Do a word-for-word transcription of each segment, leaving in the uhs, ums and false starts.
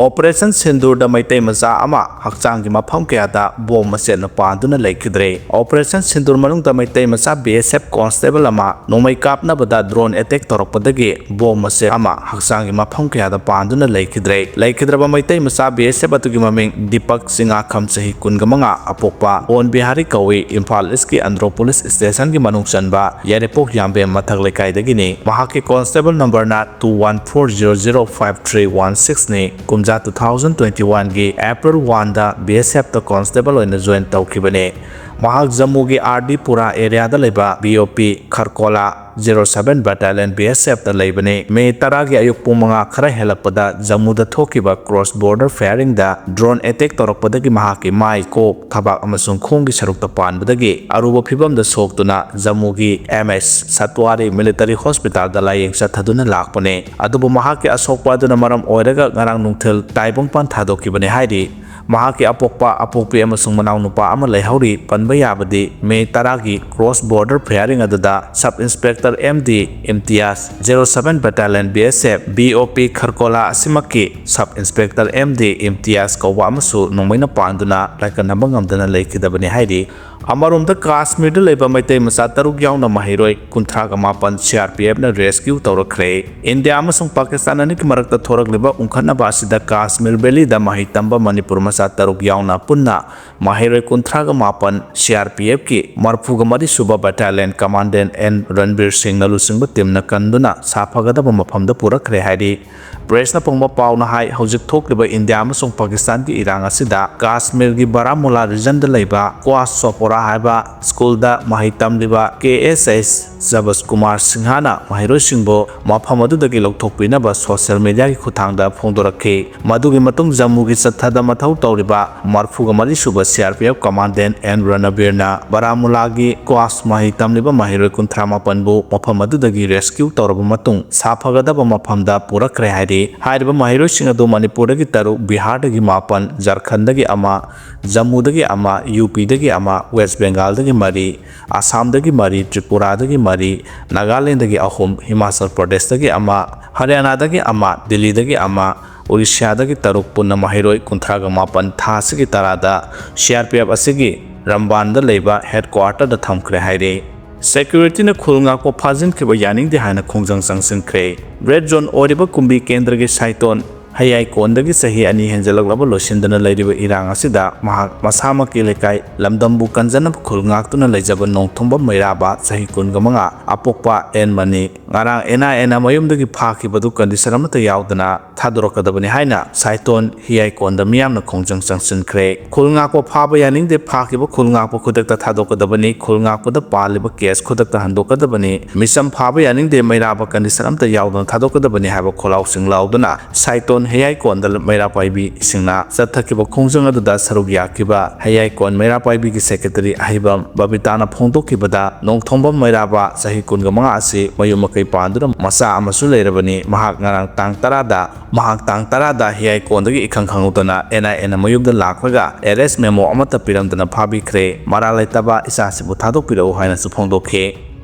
Operation ꯁꯤꯟꯗꯨꯔꯗ Meitei ꯃꯆꯥ ꯑꯃ ꯍꯛꯆꯥꯡꯒꯤ ꯃꯐꯝ ꯀꯌꯥꯗ ꯕꯣꯝ ꯃꯆꯦꯠꯅ ꯄꯥꯟꯗꯨꯅ ꯂꯩꯈꯤꯗ꯭ꯔꯦ꯫ ꯑꯣꯄꯔꯦꯁꯟ ꯁꯤꯟꯗꯨꯔ ꯃꯅꯨꯡꯗ ꯃꯩꯇꯩ ꯃꯆꯥ B S F ꯀꯣꯟꯁꯇꯦꯕꯜ ꯑꯃ ꯅꯣꯡꯃꯩ ꯀꯥꯞꯅꯕꯗ ꯗ꯭ꯔꯣꯟ ꯑꯦꯇꯦꯛ ꯇꯧꯔꯛꯄꯗꯒꯤ ꯕꯣꯝ ꯃꯆꯦꯠ ꯑꯃ ꯍꯛꯆꯥꯡꯒꯤ ꯃꯐꯝ ꯀꯌꯥꯗ ꯄꯥꯟꯗꯨꯅ ꯂꯩꯈꯤꯗ꯭ꯔꯦ꯫ ꯂꯩꯈꯤꯗ꯭ꯔꯕ ꯃꯩꯇꯩ ꯃꯆꯥ B S F ꯑꯗꯨꯒꯤ ꯃꯃꯤꯡ ꯗꯤꯄꯛ ꯆꯤꯉꯥꯈꯝ, ꯆꯍꯤ ꯀꯨꯟꯒ ꯃꯉꯥ, ꯑꯄꯣꯛꯄ ꯑꯣꯟ ꯕꯤꯍꯥꯔꯤ ꯀꯧꯏ꯫ ꯏꯝꯐꯥꯜ ꯏꯁꯀꯤ ꯑꯟꯗ꯭ꯔꯣ ꯄꯨꯂꯤꯁ ꯁ꯭ꯇꯦꯁꯟꯒꯤ ꯃꯅꯨꯡ ꯆꯟꯕ ꯌꯥꯏꯔꯤꯄꯣꯛ ꯌꯥꯝꯕꯦꯝ ꯃꯊꯛ ꯂꯩꯀꯥꯏꯗꯒꯤꯅꯤ꯫ ꯃꯍꯥꯛꯀꯤ ꯀꯣꯟꯁꯇꯦꯕꯜ ꯅꯝꯕꯔꯅ two one four zero zero five three one six ꯅꯤ꯫ ꯀꯨꯝꯖꯥ two thousand twenty one ꯒꯤ April one ꯗ B S F ꯇ ꯀꯣꯟꯁꯇꯦꯕꯜ ꯑꯣꯏꯅ ꯖꯣꯏꯟ ꯇꯧꯈꯤꯕꯅꯤ꯫ ꯃꯍꯥꯛ ꯖꯝꯃꯨꯒꯤ ꯑꯥꯔ ꯗꯤ ꯄꯨꯔꯥ ꯑꯦꯔꯤꯌꯥꯗ ꯂꯩꯕ B O P ꯈꯔꯀꯣꯂꯥ zero seven Battalion B S F ꯇ ꯂꯩꯕꯅꯤ꯫ ꯃꯦ ꯇꯔꯥꯒꯤ ꯑꯌꯨꯛ ꯄꯨꯡ ꯃꯉꯥ ꯈꯔ ꯍꯦꯜꯂꯛꯄꯗ ꯖꯝꯃꯨꯗ ꯊꯣꯛꯈꯤꯕ ꯀ꯭ꯔꯣꯁ ꯕꯣꯔꯗꯔ ꯐꯥꯌꯔꯤꯡꯗ ꯗ꯭ꯔꯣꯟ ꯑꯦꯇꯦꯛ ꯇꯧꯔꯛꯄꯗꯒꯤ ꯃꯍꯥꯛꯀꯤ ꯃꯥꯏ, ꯀꯣꯛ, ꯊꯕꯥꯛ ꯑꯃꯁꯨꯡ ꯈꯣꯡꯒꯤ ꯁꯔꯨꯛꯇ ꯄꯥꯟꯕꯗꯒꯤ ꯑꯔꯨꯕ ꯐꯤꯚꯝꯗ ꯁꯣꯛꯇꯨꯅ ꯖꯝꯃꯨꯒꯤ M H ꯁꯠꯋꯥꯔꯤ ꯃꯤꯂꯤꯇꯔꯤ ꯍꯣꯁꯄꯤꯇꯥꯜꯗ ꯂꯥꯌꯦꯡ ꯆꯠꯊꯗꯨꯅ ꯂꯥꯛꯄꯅꯤ꯫ ꯑꯗꯨꯕꯨ ꯃꯍꯥꯛꯀꯤ ꯑꯁꯣꯛꯄ ꯑꯗꯨꯅ ꯃꯔꯝ ꯑꯣꯏꯔꯒ ꯉꯔꯥꯡ ꯅꯨꯡꯊꯤꯜ ꯇꯥꯏꯕꯪꯄꯥꯟ ꯊꯥꯗꯣꯛꯈꯤꯕꯅꯤ ꯍꯥꯏꯔꯤ꯫ ꯃꯍꯥꯛꯀꯤ ꯑꯄꯣꯛꯄ, ꯑꯄꯣꯛꯄꯤ ꯑꯃꯁꯨꯡ ꯃꯅꯥꯎꯅꯨꯄꯥ ꯑꯃ ꯂꯩꯍꯧꯔꯤ꯫ ꯄꯟꯕ ꯌꯥꯕꯗꯤ, ꯃꯦ ꯇꯔꯥꯒꯤ ꯀ꯭ꯔꯣꯁ ꯕꯣꯔꯗꯔ ꯐꯥꯌꯔꯤꯡ ꯑꯗꯨꯗ sub inspector M D Imtiyaz, zero seven Battalion B S F, B O P Kharkola ꯑꯁꯤꯃꯛꯀꯤ sub inspector M D Imtiyaz ꯀꯧꯕ ꯑꯃꯁꯨ ꯅꯣꯡꯃꯩꯅ ꯄꯥꯟꯗꯨꯅ ꯂꯥꯏꯀꯠꯅꯕ ꯉꯝꯗꯅ ꯂꯩꯈꯤꯗꯕꯅꯤ ꯍꯥꯏꯔꯤ꯫ ꯑꯃꯔꯣꯝꯗ, ꯀꯥꯁꯃꯤꯔꯗ ꯂꯩꯕ ꯃꯩꯇꯩ ꯃꯆꯥ ꯇꯔꯨꯛ ꯌꯥꯎꯅ ꯃꯍꯩꯔꯣꯏ ꯀꯨꯟꯊ꯭ꯔꯥꯒ ꯃꯥꯄꯟ C R P F ꯅ ꯔꯦꯁꯀ꯭ꯌꯨ ꯇꯧꯔꯛꯈ꯭ꯔꯦ꯫ ꯏꯟꯗꯤꯌꯥ ꯑꯃꯁꯨꯡ ꯄꯥꯀꯤꯁꯇꯥꯟ ꯑꯅꯤꯒꯤ ꯃꯔꯛꯇ ꯊꯣꯔꯛꯂꯤꯕ ꯎꯪꯈꯠꯅꯕ ꯑꯁꯤꯗ ꯀꯥꯁꯃꯤꯔ ꯚꯦꯂꯤꯗ ꯃꯍꯩ ꯇꯝꯕ ꯃꯅꯤꯄꯨꯔ ꯃꯆꯥ ꯇꯔꯨꯛ ꯌꯥꯎꯅ ꯄꯨꯟꯅ ꯃꯍꯩꯔꯣꯏ ꯀꯨꯟꯊ꯭ꯔꯥꯒ ꯃꯥꯄꯟ C R P F ꯀꯤ ꯃꯔꯐꯨꯒ ꯃꯔꯤ ꯁꯨꯕ Battalion Commandant N ꯔꯟꯕꯤꯔ ꯁꯤꯡꯅ ꯂꯨꯆꯤꯡꯕ ꯇꯤꯝꯅ ꯀꯟꯗꯨꯅ ꯁꯥꯐꯒꯗꯕ ꯃꯐꯝꯗ ꯄꯨꯔꯛꯈ꯭ꯔꯦ ꯍꯥꯏꯔꯤ꯫ ꯄ꯭ꯔꯦꯁꯅ ꯐꯪꯕ ꯄꯥꯎꯅ ꯍꯥꯏ, ꯍꯧꯖꯤꯛ ꯊꯣꯛꯂꯤꯕ ꯏꯟꯗꯤꯌꯥ ꯑꯃꯁꯨꯡ ꯄꯥꯀꯤꯁꯇꯥꯟꯒꯤ ꯏꯔꯥꯡ ꯑꯁꯤꯗ ꯀꯥꯁꯃꯤꯔꯒꯤ ꯕꯥꯔꯥꯃꯨꯂꯥ ꯔꯤꯖꯟꯗ ꯂꯩꯕ ꯀ꯭ꯋꯥꯁ ꯁꯣꯄꯣꯔꯥ ꯍꯥꯏꯕ ꯁ꯭ꯀꯨꯜꯗ ꯃꯍꯩ ꯇꯝꯂꯤꯕ K S S Jabas Kumar ꯁꯤꯡꯍꯥꯅ ꯃꯍꯩꯔꯣꯏꯁꯤꯡꯕꯨ ꯃꯐꯝ ꯑꯗꯨꯗꯒꯤ ꯂꯧꯊꯣꯛꯄꯤꯅꯕ ꯁꯣꯁꯤꯌꯦꯜ ꯃꯤꯗꯤꯌꯥꯒꯤ ꯈꯨꯠꯊꯥꯡꯗ ꯐꯣꯡꯗꯣꯔꯛꯈꯤ꯫ ꯃꯗꯨꯒꯤ ꯃꯇꯨꯡ ꯖꯝꯃꯨꯒꯤ ꯆꯠꯊꯗ ꯃꯊꯧ ꯇꯧꯔꯤꯕ ꯃꯔꯐꯨꯒ ꯃꯔꯤ ꯁꯨꯕ C R P F Commandant N ꯔꯅꯕꯤꯔꯅ ꯕꯥꯔꯥꯃꯨꯂꯥꯒꯤ ꯀ꯭ꯋꯥꯁ ꯃꯍꯩ ꯇꯝꯂꯤꯕ ꯃꯍꯩꯔꯣꯏ ꯀꯨꯟꯊ꯭ꯔꯥ ꯃꯥꯄꯟꯕꯨ ꯃꯐꯝ ꯑꯗꯨꯗꯒꯤ ꯔꯦꯁꯀ꯭ꯌꯨ ꯇꯧꯔꯕ ꯃꯇꯨꯡ ꯁꯥꯐꯒꯗꯕ ꯃꯐꯝꯗ ꯄꯨꯔꯛꯈ꯭ꯔꯦ ꯍꯥꯏꯔꯤ꯫ ꯍꯥꯏꯔꯤꯕ ꯃꯍꯩꯔꯣꯏꯁꯤꯡ ꯑꯗꯨ ꯃꯅꯤꯄꯨꯔꯗꯒꯤ ꯇꯔꯨꯛ, ꯕꯤꯍꯥꯔꯗꯒꯤ ꯃꯥꯄꯟ, ꯖꯔꯈꯟꯗꯒꯤ ꯑꯃ, ꯖꯝꯃꯨꯗꯒꯤ ꯑꯃ, ꯌꯨ ꯄꯤꯗꯒꯤ ꯑꯃ, ꯋꯦꯁ ꯕꯦꯡꯒꯥꯜꯗꯒꯤ ꯃꯔꯤ, ꯑꯁꯥꯝꯗꯒꯤ ꯃꯔꯤ, ꯇ꯭ꯔꯤꯄꯨꯔꯥꯗꯒꯤ ꯃꯔꯤ, ꯅꯥꯒꯥꯂꯦꯟꯗꯒꯤ ꯑꯍꯨꯝ, ꯍꯤꯃꯥꯆꯜ ꯄ꯭ꯔꯗꯦꯁꯇꯒꯤ ꯑꯃ, ꯍꯔꯤꯌꯥꯅꯥꯗꯒꯤ ꯑꯃ, ꯗꯤꯜꯂꯤꯗꯒꯤ ꯑꯃ, ꯑꯣꯔꯤꯁꯥꯗꯒꯤ ꯇꯔꯨꯛ, ꯄꯨꯟꯅ ꯃꯍꯩꯔꯣꯏ ꯀꯨꯟꯊ꯭ꯔꯥꯒ ꯃꯥꯄꯟ, ꯊꯥ ꯑꯁꯤꯒꯤ ꯇꯔꯥꯗ ꯁꯤ ꯑꯥꯔ ꯄꯤ ꯑꯦꯐ ꯑꯁꯤꯒꯤ ꯔꯝꯕꯥꯟꯗ ꯂꯩꯕ ꯍꯦꯗꯀ꯭ꯋꯥꯇꯔꯗ ꯊꯝꯈ꯭ꯔꯦ ꯍꯥꯏꯔꯤ꯫ ꯁꯦꯀ꯭ꯌꯨꯔꯤꯇꯤꯅ ꯈꯨꯜ ꯉꯥꯛꯄ ꯐꯥꯖꯤꯟꯈꯤꯕ ꯌꯥꯅꯤꯡꯗꯦ ꯍꯥꯏꯅ ꯈꯣꯡꯖꯪ ꯆꯪꯁꯤꯟꯈ꯭ꯔꯦ꯫ ꯔꯦꯗ ꯖꯣꯟ ꯑꯣꯏꯔꯤꯕ ꯀꯨꯝꯕꯤ ꯀꯦꯟꯗ꯭ꯔꯒꯤ ꯁꯥꯏꯇꯣꯟ ꯍꯌꯥꯏꯀꯣꯟꯗꯒꯤ ꯆꯍꯤ ꯑꯅꯤ ꯍꯦꯟꯖꯜꯂꯛꯂꯕ ꯂꯣꯏꯁꯤꯟꯗꯅ ꯂꯩꯔꯤꯕ ꯏꯔꯥꯡ ꯑꯁꯤꯗ ꯃꯍꯥꯛ ꯃꯁꯥꯃꯛꯀꯤ ꯂꯩꯀꯥꯏ ꯂꯝꯗꯝꯕꯨ ꯀꯟꯖꯅꯕ ꯈꯨꯜ ꯉꯥꯛꯇꯨꯅ ꯂꯩꯖꯕ ꯅꯣꯡꯊꯣꯝꯕꯝ ꯃꯩꯔꯥꯕ, ꯆꯍꯤ ꯀꯨꯟꯒ ꯃꯉꯥ, ꯑꯄꯣꯛꯄ ꯑꯦꯟ ꯃꯅꯤ, ꯉꯔꯥꯡ ꯑꯦꯟ ꯑꯥꯏ ꯑꯦꯅ ꯃꯌꯨꯝꯗꯒꯤ ꯐꯥꯈꯤꯕꯗꯨ ꯀꯟꯗꯤꯁꯟ ꯑꯃꯠꯇ ꯌꯥꯎꯗꯅ ꯊꯥꯗꯣꯔꯛꯀꯗꯕꯅꯤ ꯍꯥꯏꯅ ꯁꯥꯏꯇꯣꯟ ꯍꯤꯌꯥꯏꯀꯣꯟꯗ ꯃꯤꯌꯥꯝꯅ ꯈꯣꯡꯖꯪ ꯆꯪꯁꯤꯟꯈ꯭ꯔꯦ꯫ ꯈꯨꯜ ꯉꯥꯛꯄ ꯐꯥꯕ ꯌꯥꯅꯤꯡꯗꯦ, ꯐꯥꯈꯤꯕ ꯈꯨꯜ ꯉꯥꯛꯄ ꯈꯨꯗꯛꯇ ꯊꯥꯗꯣꯛꯀꯗꯕꯅꯤ, ꯈꯨꯜ ꯉꯥꯛꯄꯗ ꯄꯥꯜꯂꯤꯕ ꯀꯦꯁ ꯈꯨꯗꯛꯇ ꯍꯟꯗꯣꯛꯀꯗꯕꯅꯤ, ꯃꯤꯆꯝ ꯐꯥꯕ ꯌꯥꯅꯤꯡꯗꯦ, ꯃꯩꯔꯥꯕ ꯀꯟꯗꯤꯁꯟ ꯑꯝꯇ ꯌꯥꯎꯗꯅ ꯊꯥꯗꯣꯛꯀꯗꯕꯅꯤ ꯍꯥꯏꯕ ꯈꯣꯜꯂꯥꯎꯁꯤꯡ ꯂꯥꯎꯗꯨꯅ ꯁꯥꯏꯇꯣꯟ ꯍꯤꯌꯥꯏꯀꯣꯟꯗ ꯃꯩꯔꯥ ꯄꯥꯏꯕꯤꯁꯤꯡꯅ ꯆꯠꯊꯈꯤꯕ ꯈꯣꯡꯖꯪ ꯑꯗꯨꯗ ꯁꯔꯨꯛ ꯌꯥꯈꯤꯕ ꯍꯤꯌꯥꯏꯀꯣꯟ ꯃꯩꯔꯥ ꯄꯥꯏꯕꯤꯒꯤ ꯁꯦꯀ꯭ꯔꯦꯇꯔꯤ ꯑꯍꯩꯕꯝ ꯕꯕꯤꯇꯥꯅ ꯐꯣꯡꯗꯣꯛꯈꯤꯕꯗ, ꯅꯣꯡꯊꯣꯝꯕꯝ ꯃꯩꯔꯥꯕ, ꯆꯍꯤ ꯀꯨꯟꯒ ꯃꯉꯥ ꯑꯁꯤ ꯃꯌꯨꯝ ꯃꯀꯩ ꯄꯥꯟꯗꯨꯅ ꯃꯆꯥ ꯑꯃꯁꯨ ꯂꯩꯔꯕꯅꯤ꯫ ꯃꯍꯥꯛ ꯉꯔꯥꯡ ꯇꯥꯡ ꯇꯔꯥꯗ ꯃꯍꯥꯛ ꯇꯥꯡ ꯇꯔꯥꯗ ꯍꯤꯌꯥꯏꯀꯣꯟꯗꯒꯤ ꯏꯈꯪ ꯈꯪꯍꯧꯗꯅ ꯑꯦꯟ ꯑꯥꯏ ꯑꯦꯅ ꯃꯌꯨꯝꯗ ꯂꯥꯛꯂꯒ ꯑꯦꯔꯦꯁ ꯃꯦꯃꯣ ꯑꯃꯠꯇ ꯄꯤꯔꯝꯗꯅ ꯐꯥꯕꯤꯈ꯭ꯔꯦ꯫ ꯃꯔꯥꯜ ꯂꯩꯇꯕ ꯏꯆꯥꯁꯤꯕꯨ ꯊꯥꯗꯣꯛꯄꯤꯔꯛꯎ ꯍꯥꯏꯅꯁꯨ ꯐꯣꯡꯗꯣꯛꯈꯤ꯫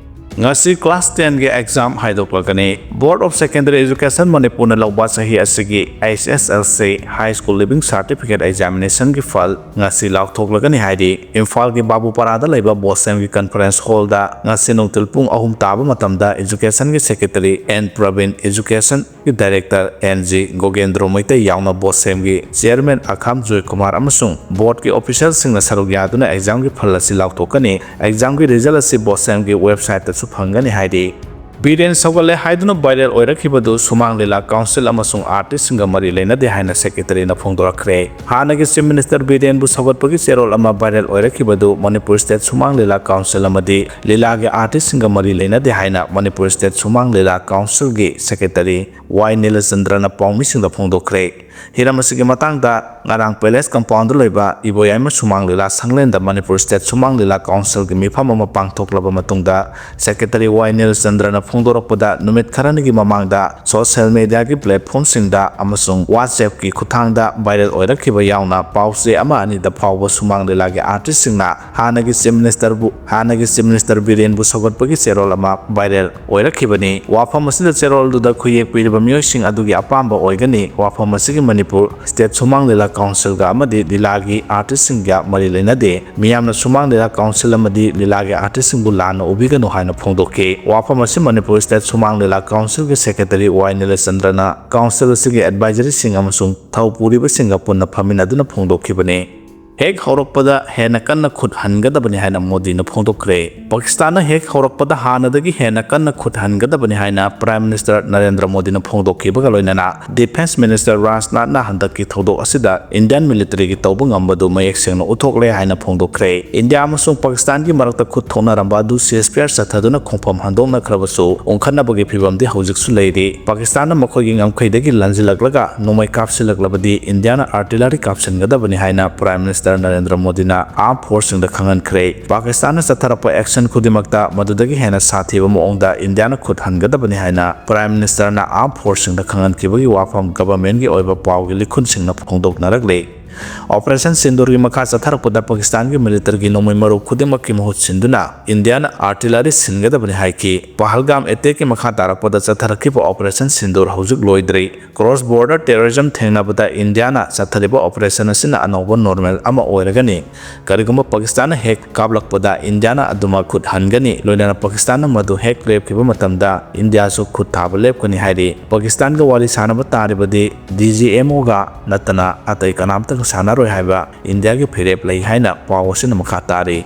ꯉꯁꯤ ꯀ꯭ꯂꯥꯁ ꯇꯦꯟꯒꯤ ꯑꯦꯛꯖꯥꯝ ꯍꯥꯏꯗꯣꯛꯂꯒꯅꯤ꯫ Board of Secondary Education ꯃꯅꯤꯄꯨꯔꯅ ꯂꯧꯕ ꯆꯍꯤ ꯑꯁꯤꯒꯤ H S L C High School Leaving Certificate Examinationꯒꯤ ꯐꯜ ꯉꯁꯤ ꯂꯥꯎꯊꯣꯛꯂꯒꯅꯤ ꯍꯥꯏꯔꯤ꯫ ꯏꯝꯐꯥꯜꯒꯤ ꯕꯥꯕꯨꯄꯥꯔꯥꯗ ꯂꯩꯕ ꯕꯣꯁꯦꯝꯒꯤ conference hallꯗ ꯉꯁꯤ ꯅꯨꯡꯊꯤꯜ ꯄꯨꯡ ꯑꯍꯨꯝ ꯇꯥꯕ ꯃꯇꯝꯗ Educationꯒꯤ Secretary N Prabin, Education Director N G Gogendro Meitei ꯌꯥꯎꯅ ꯕꯣꯁꯦꯝꯒꯤ Chairman ꯑꯈꯥꯝ ꯖꯣꯏꯀꯨꯃꯥꯔ ꯑꯃꯁꯨꯡ boardꯀꯤ officialꯁꯤꯡꯅ ꯁꯔꯨꯛ ꯌꯥꯗꯨꯅ examꯒꯤ ꯐꯜ ꯑꯁꯤ ꯂꯥꯎꯊꯣꯛꯀꯅꯤ꯫ Examꯒꯤ result ꯑꯁꯤ ꯕꯣꯁꯦꯝꯒꯤ websiteꯇꯁꯨ ꯐꯪꯒꯅꯤ ꯍꯥꯏꯔꯤ꯫ ꯕꯤꯔꯦꯟ ꯁꯧꯒꯠꯂꯦ ꯍꯥꯏꯗꯨꯅ viral ꯑꯣꯏꯔꯛꯈꯤꯕꯗꯨ ꯁꯨꯃꯥꯡ ꯂꯤꯂꯥ councilꯁꯤꯡꯒ ꯃꯔꯤ ꯂꯩꯅꯗꯦ ꯍꯥꯏꯅ Secretaryꯅ ꯐꯣꯡꯗꯣꯔꯛꯈ꯭ꯔꯦ꯫ ꯍꯥꯟꯅꯒꯤ Chief Minister ꯕꯤꯔꯦꯟꯕꯨ ꯁꯧꯒꯠꯄꯒꯤ ꯆꯦꯔꯣꯜ ꯑꯃ viral ꯑꯣꯏꯔꯛꯈꯤꯕꯗꯨ Manipur State ꯁꯨꯃꯥꯡ ꯂꯤꯂꯥ council ꯑꯃꯗꯤ ꯂꯤꯂꯥꯒꯤ artistꯁꯤꯡꯒ ꯃꯔꯤ ꯂꯩꯅꯗꯦ ꯍꯥꯏꯅ Manipur State ꯁꯨꯃꯥꯡ ꯂꯤꯂꯥ councilꯒꯤ Secretary ꯋꯥꯏ ꯅꯤꯂꯆꯟꯗ꯭ꯔꯅ ꯄꯥꯎꯃꯤꯁꯤꯡꯗ ꯐꯣꯡꯗꯣꯛꯈ꯭ꯔꯦ꯫ ꯍꯤꯔꯝ ꯑꯁꯤꯒꯤ ꯃꯇꯥꯡꯗ ꯉꯔꯥꯡ Palace Compoundꯗ ꯂꯩꯕ ꯏꯕꯣꯌꯥꯏꯃ ꯁꯨꯃꯥꯡ ꯂꯤꯂꯥ ꯁꯪꯂꯦꯟꯗ Manipur State ꯁꯨꯃꯥꯡ ꯂꯤꯂꯥ councilꯒꯤ ꯃꯤꯐꯝ ꯑꯃ ꯄꯥꯡꯊꯣꯛꯂꯕ ꯃꯇꯨꯡꯗ Secretary ꯋꯥꯏ ꯅꯤꯂꯆꯟꯗ꯭ꯔꯅ ꯐꯣꯡꯗꯣꯔꯛꯄꯗ ꯅꯨꯃꯤꯠ ꯈꯔꯅꯤꯒꯤ ꯃꯃꯥꯡꯗ social mediaꯒꯤ platformꯁꯤꯡꯗ ꯑꯃꯁꯨꯡ WhatsAppꯀꯤ ꯈꯨꯠꯊꯥꯡꯗ viral ꯑꯣꯏꯔꯛꯈꯤꯕ ꯌꯥꯎꯅ ꯄꯥꯎ ꯆꯦ ꯑꯃ ꯑꯅꯤꯗ ꯐꯥꯎꯕ ꯁꯨꯃꯥꯡ ꯂꯤꯂꯥꯒꯤ artistꯁꯤꯡꯅ ꯍꯥꯟꯅꯒꯤ Chief Ministerꯕꯨ, ꯍꯥꯟꯅꯒꯤ Chief Minister ꯕꯤꯔꯦꯟꯕꯨ ꯁꯧꯒꯠꯄꯒꯤ ꯆꯦꯔꯣꯜ ꯑꯃ viral ꯑꯣꯏꯔꯛꯈꯤꯕꯅꯤ꯫ ꯋꯥꯐꯝ ꯑꯁꯤꯗ ꯆꯦꯔꯣꯜꯗꯨꯗ ꯈꯨꯌꯦꯛ ꯄꯤꯔꯤꯕ ꯃꯤꯑꯣꯏꯁꯤꯡ ꯑꯗꯨꯒꯤ ꯑꯄꯥꯝꯕ ꯑꯣꯏꯒꯅꯤ꯫ ꯋꯥꯐꯝ ꯑꯁꯤꯒꯤ ꯃꯅꯤꯄꯨꯔ State ꯁꯨꯃꯥꯡ ꯂꯤꯂꯥ Councilꯒ ꯑꯃꯗꯤ ꯂꯤꯂꯥꯒꯤ artistꯁꯤꯡꯒ ꯃꯔꯤ ꯂꯩꯅꯗꯦ꯫ ꯃꯤꯌꯥꯝꯅ ꯁꯨꯃꯥꯡ ꯂꯤꯂꯥ Council ꯑꯃꯗꯤ ꯂꯤꯂꯥꯒꯤ artistꯁꯤꯡꯕꯨ ꯂꯥꯟꯅ ꯎꯕꯤꯒꯅꯨ ꯍꯥꯏꯅ ꯐꯣꯡꯗꯣꯛꯈꯤ꯫ ꯋꯥꯐꯝ ꯑꯁꯤ ꯃꯅꯤꯄꯨꯔ State ꯁꯨꯃꯥꯡ ꯂꯤꯂꯥ Councilꯒꯤ Secretary ꯋꯥꯏ ꯅꯤꯂꯆꯟꯗ꯭ꯔꯅ Council ꯑꯁꯤꯒꯤ advisoryꯁꯤꯡ ꯑꯃꯁꯨꯡ ꯊꯧ ꯄꯨꯔꯤꯕꯁꯤꯡꯒ ꯄꯨꯟꯅ ꯐꯝꯃꯤꯟꯅꯗꯨꯅ ꯐꯣꯡꯗꯣꯛꯈꯤꯕꯅꯤ꯫ ꯍꯦꯛ ꯍꯧꯔꯛꯄꯗ ꯍꯦꯟꯅ ꯀꯟꯅ ꯈꯨꯠ ꯍꯟꯒꯗꯕꯅꯤ ꯍꯥꯏꯅ ꯃꯣꯗꯤꯅ ꯐꯣꯡꯗꯣꯛꯈ꯭ꯔꯦ꯫ ꯄꯥꯀꯤꯁꯇꯥꯟꯅ ꯍꯦꯛ ꯍꯧꯔꯛꯄꯗ ꯍꯥꯟꯅꯗꯒꯤ ꯍꯦꯟꯅ ꯀꯟꯅ ꯈꯨꯠ ꯍꯟꯒꯗꯕꯅꯤ ꯍꯥꯏꯅ Prime Minister ꯅꯔꯦꯟꯗ꯭ꯔ ꯃꯣꯗꯤꯅ ꯐꯣꯡꯗꯣꯛꯈꯤꯕꯒ ꯂꯣꯏꯅꯅ Defence Minister ꯔꯥꯖꯅꯥꯊꯅ ꯍꯟꯗꯛꯀꯤ ꯊꯧꯗꯣꯛ ꯑꯁꯤꯗ Indian militaryꯒꯤ ꯇꯧꯕ ꯉꯝꯕꯗꯨ ꯃꯌꯦꯛ ꯁꯦꯡꯅ ꯎꯠꯊꯣꯛꯂꯦ ꯍꯥꯏꯅ ꯐꯣꯡꯗꯣꯛꯈ꯭ꯔꯦ꯫ ꯏꯟꯗꯤꯌꯥ ꯑꯃꯁꯨꯡ ꯄꯥꯀꯤꯁꯇꯥꯟꯒꯤ ꯃꯔꯛꯇ ꯈꯨꯠ ꯊꯣꯛꯅꯔꯝꯕ ꯑꯗꯨ ceasefire ꯆꯠꯊꯗꯨꯅ ꯈꯣꯡꯐꯝ ꯍꯟꯗꯣꯛꯅꯈ꯭ꯔꯕꯁꯨ ꯎꯪꯈꯠꯅꯕꯒꯤ ꯐꯤꯚꯝꯗꯤ ꯍꯧꯖꯤꯛꯁꯨ ꯂꯩꯔꯤ꯫ ꯄꯥꯀꯤꯁꯇꯥꯟꯅ ꯃꯈꯣꯏꯒꯤ ꯉꯝꯈꯩꯗꯒꯤ ꯂꯟꯖꯤꯜꯂꯛꯂꯒ ꯅꯣꯡꯃꯩ ꯀꯥꯞꯁꯤꯜꯂꯛꯂꯕꯗꯤ ꯏꯟꯗꯤꯌꯥꯅ artillery ꯀꯥꯞꯁꯤꯟꯒꯗꯕꯅꯤ ꯍꯥꯏꯅ Prime Minister ꯅꯔꯦꯟꯗ꯭ꯔ ꯃꯣꯗꯤꯅ armed forceꯁꯤꯡꯗ ꯈꯪꯍꯟꯈ꯭ꯔꯦ꯫ ꯄꯥꯀꯤꯁꯇꯥꯟꯅ ꯆꯠꯊꯔꯛꯄ action ꯈꯨꯗꯤꯡꯃꯛꯇ ꯃꯗꯨꯗꯒꯤ ꯍꯦꯟꯅ ꯁꯥꯊꯤꯕ ꯃꯑꯣꯡꯗ ꯏꯟꯗꯤꯌꯥꯅ ꯈꯨꯠ ꯍꯟꯒꯗꯕꯅꯤ ꯍꯥꯏꯅ Prime Ministerꯅ armed forceꯁꯤꯡꯗ ꯈꯪꯍꯟꯈꯤꯕꯒꯤ ꯋꯥꯐꯝ governmentꯀꯤ ꯑꯣꯏꯕ ꯄꯥꯎꯒꯤ ꯂꯤꯈꯨꯟꯁꯤꯡꯅ ꯐꯣꯡꯗꯣꯛꯅꯔꯛꯂꯤ꯫ Operation ꯁꯤꯟꯗꯨꯔꯒꯤ ꯃꯈꯥ ꯆꯠꯊꯔꯛꯄꯗ ꯄꯥꯀꯤꯁꯇꯥꯟꯒꯤ militaryꯒꯤ ꯅꯣꯡꯃꯩ ꯃꯔꯨ ꯈꯨꯗꯤꯡꯃꯛꯀꯤ ꯃꯍꯨꯠ ꯁꯤꯟꯗꯨꯅ ꯏꯟꯗꯤꯌꯥꯅ artillery ꯁꯤꯟꯒꯗꯕꯅꯤ ꯍꯥꯏꯈꯤ꯫ ꯄꯍꯜꯒꯥꯝ attackꯀꯤ ꯃꯈꯥ ꯇꯥꯔꯛꯄꯗ ꯆꯠꯊꯔꯛꯈꯤꯕ Operation ꯁꯤꯟꯗꯨꯔ ꯍꯧꯖꯤꯛ ꯂꯣꯏꯗ꯭ꯔꯤ꯫ Cross border terrorism ꯊꯦꯡꯅꯕꯗ ꯏꯟꯗꯤꯌꯥꯅ ꯆꯠꯊꯔꯤꯕ operation ꯑꯁꯤꯅ ꯑꯅꯧꯕ normal ꯑꯃ ꯑꯣꯏꯔꯒꯅꯤ꯫ ꯀꯔꯤꯒꯨꯝꯕ ꯄꯥꯀꯤꯁꯇꯥꯟꯅ ꯍꯦꯛ ꯀꯥꯞꯂꯛꯄꯗ ꯏꯟꯗꯤꯌꯥꯅ ꯑꯗꯨꯃꯛ ꯈꯨꯠ ꯍꯟꯒꯅꯤ, ꯂꯣꯏꯅꯅ ꯄꯥꯀꯤꯁꯇꯥꯟꯅ ꯃꯗꯨ ꯍꯦꯛ ꯂꯦꯞꯈꯤꯕ ꯃꯇꯝꯗ ꯏꯟꯗꯤꯌꯥꯁꯨ ꯈꯨꯠ ꯊꯥꯕ ꯂꯦꯞꯀꯅꯤ ꯍꯥꯏꯔꯤ꯫ ꯄꯥꯀꯤꯁꯇꯥꯟꯒ ꯋꯥꯔꯤ ꯁꯥꯅꯕ ꯇꯥꯔꯤꯕꯗꯤ DGMOꯒ ꯅꯠꯇꯅ ꯑꯇꯩ ꯀꯅꯥꯝꯇꯒ ꯁꯥꯟꯅꯔꯣꯏ ꯍꯥꯏꯕ ꯏꯟꯗꯤꯌꯥꯒꯤ ꯐꯤꯔꯦꯞ ꯂꯩ ꯍꯥꯏꯅ ꯄꯥꯎ ꯑꯁꯤꯅ ꯃꯈꯥ ꯇꯥꯔꯤ꯫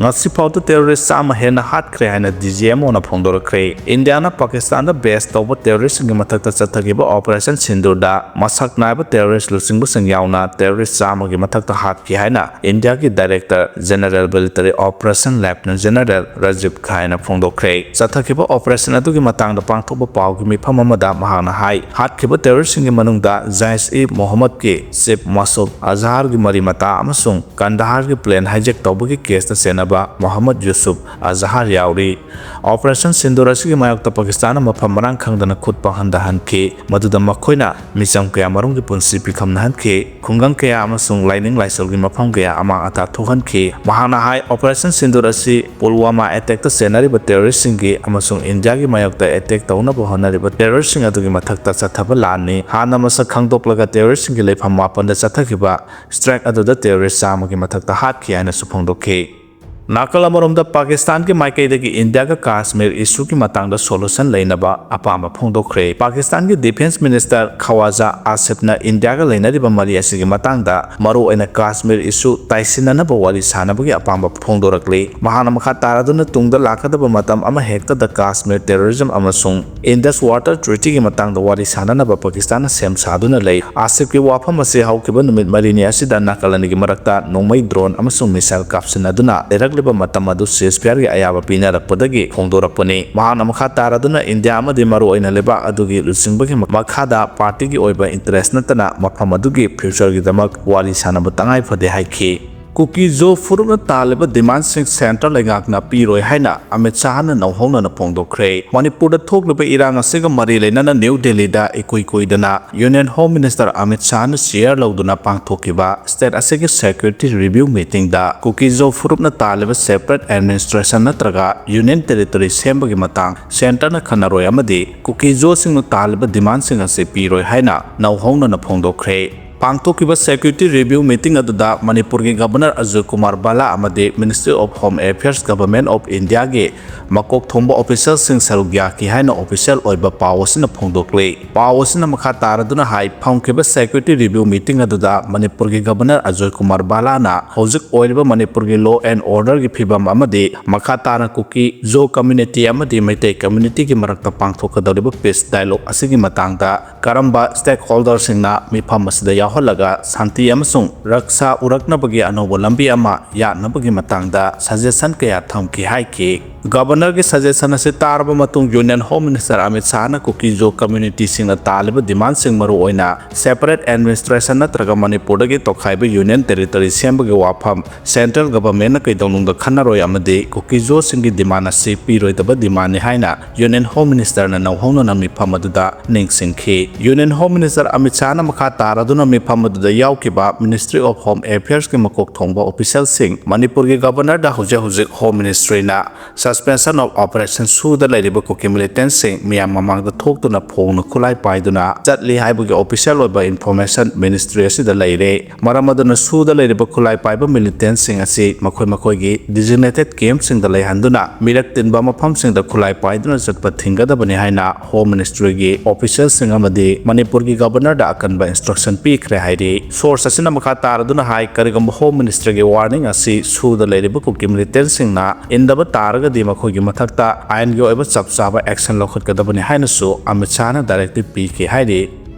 ꯉꯁꯤ ꯐꯥꯎꯗ terrorist ꯆꯥꯝꯃ ꯍꯦꯟꯅ ꯍꯥꯠꯈ꯭ꯔꯦ ꯍꯥꯏꯅ DGMOꯅ ꯐꯣꯡꯗꯣꯔꯛꯈ꯭ꯔꯦ꯫ ꯏꯟꯗꯤꯌꯥꯅ ꯄꯥꯀꯤꯁꯇꯥꯟꯗ base ꯇꯧꯕ terroristꯁꯤꯡꯒꯤ ꯃꯊꯛꯇ ꯆꯠꯊꯈꯤꯕ operation ꯁꯤꯟꯗꯨꯔꯗ ꯃꯁꯛ ꯅꯥꯏꯕ terrorist ꯂꯨꯆꯤꯡꯕꯁꯤꯡ ꯌꯥꯎꯅ terrorist ꯆꯥꯝꯃꯒꯤ ꯃꯊꯛꯇ ꯍꯥꯠꯈꯤ ꯍꯥꯏꯅ ꯏꯟꯗꯤꯌꯥꯒꯤ Director General Military Operation Lieutenant General Rajiv ꯈꯥꯏꯅ ꯐꯣꯡꯗꯣꯛꯈ꯭ꯔꯦ꯫ ꯆꯠꯊꯈꯤꯕ operation ꯑꯗꯨꯒꯤ ꯃꯇꯥꯡꯗ ꯄꯥꯡꯊꯣꯛꯄ ꯄꯥꯎꯒꯤ ꯃꯤꯐꯝ ꯑꯃꯗ ꯃꯍꯥꯛꯅ ꯍꯥꯏ, ꯍꯥꯠꯈꯤꯕ terroristꯁꯤꯡꯒꯤ ꯃꯅꯨꯡꯗ Jaish-e-Mohammedꯀꯤ chief Masood Azharꯒꯤ ꯃꯔꯤ ꯃꯇꯥ ꯑꯃꯁꯨꯡ ꯀꯟꯗꯥꯍꯥꯔꯒꯤ plane hijack ꯇꯧꯕꯒꯤ caseꯇ ꯆꯦꯟꯅꯕ ꯃꯣꯍꯝꯃꯗ ꯌꯨꯁꯨꯐ ꯑꯖꯍꯥꯔ ꯌꯥꯎꯔꯤ꯫ ꯑꯣꯄꯔꯦꯁꯟ ꯁꯤꯟꯗꯨꯔ ꯑꯁꯤꯒꯤ ꯃꯥꯌꯣꯛꯇ ꯄꯥꯀꯤꯁꯇꯥꯟꯅ ꯃꯐꯝ ꯃꯔꯥꯡ ꯈꯪꯗꯅ ꯈꯨꯠ ꯄꯪꯍꯟꯗ ꯍꯟꯈꯤ, ꯃꯗꯨꯗ ꯃꯈꯣꯏꯅ ꯃꯤꯆꯝ ꯀꯌꯥ ꯃꯔꯨꯝꯒꯤ ꯄꯨꯟꯁꯤ ꯄꯤꯈꯝꯅꯍꯟꯈꯤ, ꯈꯨꯡꯒꯪ ꯀꯌꯥ ꯑꯃꯁꯨꯡ ꯂꯥꯏꯅꯤꯡ ꯂꯥꯏꯁꯣꯜꯒꯤ ꯃꯐꯝ ꯀꯌꯥ ꯑꯃꯥꯡ ꯑꯇꯥ ꯊꯣꯛꯍꯟꯈꯤ꯫ ꯃꯍꯥꯛꯅ ꯍꯥꯏ, ꯑꯣꯄꯔꯦꯁꯟ ꯁꯤꯟꯗꯨꯔ ꯑꯁꯤ ꯄꯨꯜꯋꯥꯃꯥ ꯑꯦꯇꯦꯛꯇ ꯆꯦꯟꯅꯔꯤꯕ ꯇꯦꯔꯣꯔꯤꯁꯁꯤꯡꯒꯤ ꯑꯃꯁꯨꯡ ꯏꯟꯗꯤꯌꯥꯒꯤ ꯃꯥꯌꯣꯛꯇ ꯑꯦꯇꯦꯛ ꯇꯧꯅꯕ ꯍꯣꯠꯅꯔꯤꯕ ꯇꯦꯔꯣꯔꯤꯁꯁꯤꯡ ꯑꯗꯨꯒꯤ ꯃꯊꯛꯇ ꯆꯠꯊꯕ ꯂꯥꯟꯅꯤ꯫ ꯍꯥꯟꯅ ꯃꯁꯛ ꯈꯪꯗꯣꯛꯂꯒ ꯇꯦꯔꯣꯔꯤꯁꯁꯤꯡꯒꯤ ꯂꯩꯐꯝ ꯃꯥꯄꯟꯗ ꯆꯠꯊꯈꯤꯕ ꯁ꯭ꯇ꯭ꯔꯥꯏꯛ ꯑꯗꯨꯗ ꯇꯦꯔꯣꯔꯤꯁ ꯆꯥꯝꯃꯒꯤ ꯃꯊꯛꯇ ꯍꯥꯠꯈꯤ ꯍꯥꯏꯅꯁꯨ ꯐꯣꯡꯗꯣꯛꯈꯤ꯫ ꯅꯥꯀꯜ ꯑꯃꯔꯣꯝꯗ, ꯄꯥꯀꯤꯁꯇꯥꯟꯒꯤ ꯃꯥꯏꯀꯩꯗꯒꯤ ꯏꯟꯗꯤꯌꯥꯒ ꯀꯥꯁꯃꯤꯔ ꯏꯁꯨꯒꯤ ꯃꯇꯥꯡꯗ ꯁꯣꯂꯨꯁꯟ ꯂꯩꯅꯕ ꯑꯄꯥꯝꯕ ꯐꯣꯡꯗꯣꯛꯈ꯭ꯔꯦ꯫ ꯄꯥꯀꯤꯁꯇꯥꯟꯒꯤ ꯗꯤꯐꯦꯟꯁ ꯃꯤꯅꯤꯁꯇꯔ ꯈꯋꯥꯖꯥ ꯑꯥꯁꯤꯐꯅ ꯏꯟꯗꯤꯌꯥꯒ ꯂꯩꯅꯔꯤꯕ ꯃꯔꯤ ꯑꯁꯤꯒꯤ ꯃꯇꯥꯡꯗ, ꯃꯔꯨꯑꯣꯏꯅ ꯀꯥꯁꯃꯤꯔ ꯏꯁꯨ ꯇꯥꯏꯁꯤꯟꯅꯅꯕ ꯋꯥꯔꯤ ꯁꯥꯅꯕꯒꯤ ꯑꯄꯥꯝꯕ ꯐꯣꯡꯗꯣꯔꯛꯂꯤ꯫ ꯃꯍꯥꯛꯅ ꯃꯈꯥ ꯇꯥꯔꯗꯨꯅ, ꯇꯨꯡꯗ ꯂꯥꯛꯀꯗꯕ ꯃꯇꯝ ꯑꯃꯍꯦꯛꯇꯗ ꯀꯥꯁꯃꯤꯔ ꯇꯦꯔꯣꯔꯤꯖꯝ ꯑꯃꯁꯨꯡ ꯏꯟꯗꯁ ꯋꯥꯇꯔ ꯇ꯭ꯔꯤꯇꯤꯒꯤ ꯃꯇꯥꯡꯗ ꯋꯥꯔꯤ ꯁꯥꯅꯅꯕ ꯄꯥꯀꯤꯁꯇꯥꯟꯅ ꯁꯦꯝ ꯁꯥꯗꯨꯅ ꯂꯩ꯫ ꯑꯥꯁꯤꯐꯀꯤ ꯋꯥꯐꯝ ꯑꯁꯤ ꯍꯧꯈꯤꯕ ꯅꯨꯃꯤꯠ ꯃꯔꯤꯅꯤ ꯑꯁꯤꯗ ꯅꯥꯀꯜ ꯑꯅꯤꯒꯤ ꯃꯔꯛꯇ ꯅꯣꯡꯃꯩ, ꯗ꯭ꯔꯣꯟ ꯑꯃꯁꯨꯡ ꯃꯤꯁꯥꯏꯜ ꯀꯥꯞꯁꯤꯟꯅꯗꯨꯅ ꯂꯩꯔꯛꯂꯤꯕ ꯃꯇꯝ ꯑꯗꯨ ꯁꯤꯖꯐꯤꯌꯥꯔꯒꯤ ꯑꯌꯥꯕ ꯄꯤꯅꯔꯛꯄꯗꯒꯤ ꯐꯣꯡꯗꯣꯔꯛꯄꯅꯤ꯫ ꯃꯍꯥꯛꯅ ꯃꯈꯥ ꯇꯥꯔꯗꯨꯅ, ꯏꯟꯗꯤꯌꯥ ꯑꯃꯗꯤ ꯃꯔꯨꯑꯣꯏꯅ ꯂꯩꯕꯥꯛ ꯑꯗꯨꯒꯤ ꯂꯨꯆꯤꯡꯕꯒꯤ ꯃꯈꯥꯗ ꯄꯥꯔꯇꯤꯒꯤ ꯑꯣꯏꯕ ꯏꯟꯇꯔꯦꯁ ꯅꯠꯇꯅ ꯃꯐꯝ ꯑꯗꯨꯒꯤ ꯐ꯭ꯌꯨꯆꯔꯒꯤꯗꯃꯛ ꯋꯥꯔꯤ ꯁꯥꯅꯕ ꯇꯉꯥꯏ ꯐꯗꯦ ꯍꯥꯏꯈꯤ꯫ ꯀꯨꯀꯤ ꯖꯣ ꯐꯨꯔꯨꯞꯅ ꯇꯥꯜꯂꯤꯕ ꯗꯤꯃꯥꯟꯁꯤꯡ ꯁꯦꯟꯇꯔ ꯂꯩꯉꯥꯛꯅ ꯄꯤꯔꯣꯏ ꯍꯥꯏꯅ ꯑꯃꯤꯠ ꯁꯥꯍꯅ ꯅꯧꯍꯧꯅꯅ ꯐꯣꯡꯗꯣꯛꯈ꯭ꯔꯦ꯫ ꯃꯅꯤꯄꯨꯔꯗ ꯊꯣꯛꯂꯤꯕ ꯏꯔꯥꯡ ꯑꯁꯤꯒ ꯃꯔꯤ ꯂꯩꯅꯅ ꯅ꯭ꯌꯨ ꯗꯦꯜꯂꯤꯗ ꯏꯀꯨꯏ ꯀꯨꯏꯗꯅ ꯌꯨꯅꯤꯌꯟ ꯍꯣꯝ ꯃꯤꯅꯤꯁꯇꯔ ꯑꯃꯤꯠ ꯁꯥꯍꯅ ꯆꯤꯌꯔ ꯂꯧꯗꯨꯅ ꯄꯥꯡꯊꯣꯛꯈꯤꯕ ꯁ꯭ꯇꯦꯠ ꯑꯁꯤꯒꯤ ꯁꯦꯀ꯭ꯌꯨꯔꯤꯇꯤ ꯔꯤꯚ꯭ꯌꯨ ꯃꯤꯇꯤꯡꯗ ꯀꯨꯀꯤ ꯖꯣ ꯐꯨꯔꯨꯞꯅ ꯇꯥꯜꯂꯤꯕ ꯁꯦꯄꯔꯦꯠ ꯑꯦꯗꯃꯤꯅꯤꯁꯇ꯭ꯔꯦꯁꯟ ꯅꯠꯇ꯭ꯔꯒ ꯌꯨꯅꯤꯌꯟ ꯇꯦꯔꯤꯇꯣꯔꯤ ꯁꯦꯝꯕꯒꯤ ꯃꯇꯥꯡ ꯁꯦꯟꯇꯔꯅ ꯈꯟꯅꯔꯣꯏ ꯑꯃꯗꯤ ꯀꯨꯀꯤ ꯖꯣꯁꯤꯡꯅ ꯇꯥꯜꯂꯤꯕ ꯗꯤꯃꯥꯟꯁꯤꯡ ꯑꯁꯤ ꯄꯤꯔꯣꯏ ꯍꯥꯏꯅ ꯅꯧꯍꯧꯅꯅ ꯐꯣꯡꯗꯣꯛꯈ꯭ꯔꯦ꯫ ꯄꯥꯡꯊꯣꯛꯈꯤꯕ ꯁꯦꯀ꯭ꯌꯨꯔꯤꯇꯤ ꯔꯤꯚ꯭ꯌꯨ ꯃꯤꯇꯤꯡ ꯑꯗꯨꯗ ꯃꯅꯤꯄꯨꯔꯒꯤ ꯒꯕꯔꯅꯔ ꯑꯖꯣꯏ ꯀꯨꯃꯥꯔ ꯕꯥꯂꯥ ꯑꯃꯗꯤ Ministry of Home Affairs, Government of India ꯒꯤ ꯃꯀꯣꯛ ꯊꯣꯡꯕ ꯑꯣꯐꯤꯁꯤꯌꯦꯜꯁꯤꯡ ꯁꯔꯨꯛ ꯌꯥꯈꯤ ꯍꯥꯏꯅ ꯑꯣꯐꯤꯁꯤꯌꯦꯜ ꯑꯣꯏꯕ ꯄꯥꯎ ꯑꯁꯤꯅ ꯐꯣꯡꯗꯣꯛꯂꯤ꯫ ꯄꯥꯎ ꯑꯁꯤꯅ ꯃꯈꯥ ꯇꯥꯔꯗꯨꯅ ꯍꯥꯏ, ꯐꯝꯈꯤꯕ ꯁꯦꯀ꯭ꯌꯨꯔꯤꯇꯤ ꯔꯤꯚ꯭ꯌꯨ ꯃꯤꯇꯤꯡ ꯑꯗꯨꯗ ꯃꯅꯤꯄꯨꯔꯒꯤ ꯒꯕꯔꯅꯔ ꯑꯖꯣꯏ ꯀꯨꯃꯥꯔ ꯕꯥꯂꯥꯅ ꯍꯧꯖꯤꯛ ꯑꯣꯏꯔꯤꯕ ꯃꯅꯤꯄꯨꯔꯒꯤ law and order ꯒꯤ ꯐꯤꯕꯝ ꯑꯃꯗꯤ ꯃꯈꯥ ꯇꯥꯅ ꯀꯨꯀꯤ ꯖꯣ ꯀꯝꯃ꯭ꯌꯨꯅꯤꯇꯤ ꯑꯃꯗꯤ ꯃꯩꯇꯩ ꯀꯝꯃ꯭ꯌꯨꯅꯤꯇꯤꯒꯤ ꯃꯔꯛꯇ ꯄꯥꯡꯊꯣꯛꯀꯗꯧꯔꯤꯕ ꯄꯤꯁ ꯗꯥꯏꯂꯣꯒ ꯑꯁꯤꯒꯤ ꯃꯇꯥꯡꯗ ꯀꯔꯝꯕ ꯁ꯭ꯇꯦꯛꯍꯣꯜꯗꯔꯁꯤꯡꯅ ꯃꯤꯐꯝ ꯑꯁꯤꯗ ꯌꯥꯎ ꯌꯥꯎꯍꯜꯂꯒ ꯁꯥꯟꯇꯤ ꯑꯃꯁꯨꯡ ꯔꯛꯁꯥ ꯎꯔꯛꯅꯕꯒꯤ ꯑꯅꯧꯕ ꯂꯝꯕꯤ ꯑꯃ ꯌꯥꯠꯅꯕꯒꯤ ꯃꯇꯥꯡꯗ suggestion ꯀꯌꯥ ꯊꯝꯈꯤ ꯍꯥꯏꯈꯤ꯫ Governorꯒꯤ suggestion ꯑꯁꯤ ꯇꯥꯔꯕ ꯃꯇꯨꯡ Union Home Minister ꯑꯃꯤꯠ ꯁꯥꯍꯅ ꯀꯨꯀꯤꯖꯣ communityꯁꯤꯡꯅ ꯇꯥꯜꯂꯤꯕ demandꯁꯤꯡ, ꯃꯔꯨꯑꯣꯏꯅ separate administration ꯅꯠꯇ꯭ꯔꯒ ꯃꯅꯤꯄꯨꯔꯗꯒꯤ ꯇꯣꯈꯥꯏꯕ Union Territory ꯁꯦꯝꯕꯒꯤ ꯋꯥꯐꯝ, central governmentꯅ ꯀꯩꯗꯧꯅꯨꯡꯗ ꯈꯟꯅꯔꯣꯏ ꯑꯃꯗꯤ ꯀꯨꯀꯤꯖꯣꯁꯤꯡꯒꯤ demand ꯑꯁꯤ ꯄꯤꯔꯣꯏꯗꯕ demandꯅꯤ ꯍꯥꯏꯅ Union Home Ministerꯅ ꯅꯧꯍꯧꯅꯅ ꯃꯤꯐꯝ ꯑꯗꯨꯗ ꯅꯤꯡꯁꯤꯡꯈꯤ꯫ Union Home Minister ꯑꯃꯤꯠ ꯁꯥꯍꯅ ꯃꯈꯥ ꯇꯥꯔꯗꯨꯅ ꯃꯤꯐꯝ ꯑꯗꯨꯗ ꯌꯥꯎꯈꯤꯕ Ministry of Home Affairsꯀꯤ ꯃꯀꯣꯛ ꯊꯣꯡꯕ officialꯁꯤꯡ, ꯃꯅꯤꯄꯨꯔꯒꯤ Governorꯗ ꯍꯧꯖꯤꯛ ꯍꯧꯖꯤꯛ Home Ministryꯅ suspension of operation ꯁꯨꯗ ꯂꯩꯔꯤꯕ ꯀꯨꯀꯤ militantꯁꯤꯡ ꯃꯤꯌꯥꯝ ꯃꯃꯥꯡꯗ ꯊꯣꯛꯇꯨꯅ ꯐꯣꯡꯅ ꯈꯨꯠꯂꯥꯏ ꯄꯥꯏꯗꯨꯅ ꯆꯠꯂꯤ ꯍꯥꯏꯕꯒꯤ official ꯑꯣꯏꯕ information Ministry ꯑꯁꯤꯗ ꯂꯩꯔꯦ꯫ ꯃꯔꯝ ꯑꯗꯨꯅ ꯁꯨꯗ ꯂꯩꯔꯤꯕ ꯈꯨꯠꯂꯥꯏ ꯄꯥꯏꯕ militantꯁꯤꯡ ꯑꯁꯤ ꯃꯈꯣꯏ ꯃꯈꯣꯏꯒꯤ designated campꯁꯤꯡꯗ ꯂꯩꯍꯟꯗꯨꯅ ꯃꯤꯔꯛ ꯇꯤꯟꯕ ꯃꯐꯝꯁꯤꯡꯗ ꯈꯨꯠꯂꯥꯏ ꯄꯥꯏꯗꯨꯅ ꯆꯠꯄ ꯊꯤꯡꯒꯗꯕꯅꯤ ꯍꯥꯏꯅ Home Ministryꯒꯤ officialꯁꯤꯡ ꯑꯃꯗꯤ ꯃꯅꯤꯄꯨꯔꯒꯤ Governorꯗ ꯑꯀꯟꯕ instruction ꯄꯤꯈ꯭ꯔꯦ ꯍꯥꯏꯔꯤ꯫ Source ꯑꯁꯤꯅ ꯃꯈꯥ ꯇꯥꯔꯗꯨꯅ ꯍꯥꯏ, ꯀꯔꯤꯒꯨꯝꯕ Home Ministryꯒꯤ warning ꯑꯁꯤ ꯁꯨꯗ ꯂꯩꯔꯤꯕ ꯀꯨꯀꯤ militantꯁꯤꯡꯅ ꯏꯟꯗꯕ ꯇꯥꯔꯒꯗꯤ ꯃꯈꯣꯏꯒꯤ ꯃꯊꯛꯇ ꯑꯥꯏꯟꯒꯤ ꯑꯣꯏꯕ ꯆꯞ ꯆꯥꯕ action ꯂꯧꯈꯠꯀꯗꯕꯅꯤ ꯍꯥꯏꯅꯁꯨ ꯑꯃꯤꯠ ꯁꯥꯍꯅ directive ꯄꯤꯈꯤ ꯍꯥꯏꯔꯤ꯫